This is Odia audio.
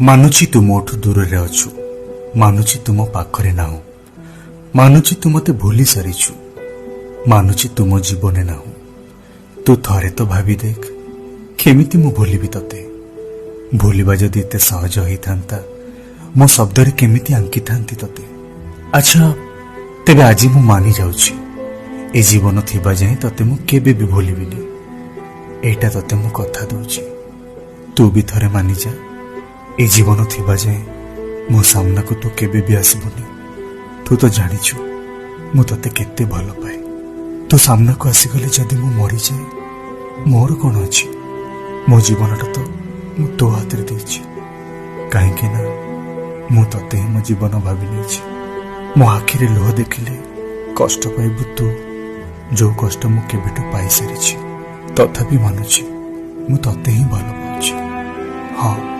ମାନୁଛି ତୁ ମୋଠୁ ଦୂରରେ ଅଛୁ, ମାନୁଛି ତୁ ମୋ ପାଖରେ ନାହୁଁ, ମାନୁଛି ତୁ ମୋତେ ଭୁଲି ସାରିଛୁ, ମାନୁଛି ତୁ ମୋ ଜୀବନେ ନାହୁଁ। ତୁ ଥରେ ତ ଭାବି ଦେଖ, କେମିତି ମୁଁ ଭୁଲିବି ତତେ? ଭୁଲିବା ଯଦି ଏତେ ସହଜ ହେଇଥାନ୍ତା, ମୋ ଶବ୍ଦରେ କେମିତି ଆଙ୍କିଥାନ୍ତି ତତେ? ଆଚ୍ଛା, ତେବେ ଆଜି ମୁଁ ମାନି ଯାଉଛି, ଏ ଜୀବନ ଥିବା ଯାଏଁ ତତେ ମୁଁ କେବେ ବି ଭୁଲିବିନି। ଏଇଟା ତତେ ମୁଁ କଥା ଦଉଛି। ତୁ ବି ଥରେ ମାନିଯା, ଏ ଜୀବନ ଥିବା ଯାଏଁ ମୋ ସାମ୍ନାକୁ ତୁ କେବେ ବି ଆସିବୁନି। ତୁ ତ ଜାଣିଛୁ ମୁଁ ତତେ କେତେ ଭଲ ପାଏ। ତୁ ସାମ୍ନାକୁ ଆସିଗଲେ ଯଦି ମୁଁ ମରିଯାଏ, ମୋର କ'ଣ ଅଛି? ମୋ ଜୀବନଟା ତ ମୁଁ ତୋ ହାତରେ ଦେଇଛି, କାହିଁକି ନା ମୁଁ ତତେ ହିଁ ମୋ ଜୀବନ ଭାବି ନେଇଛି। ମୋ ଆଖିରେ ଲୁହ ଦେଖିଲେ କଷ୍ଟ ପାଇବୁ ତୁ, ଯୋଉ କଷ୍ଟ ମୁଁ କେବେଠୁ ପାଇସାରିଛି। ତଥାପି ମାନୁଛି, ମୁଁ ତତେ ହିଁ ଭଲ ପାଉଛି। ହଁ।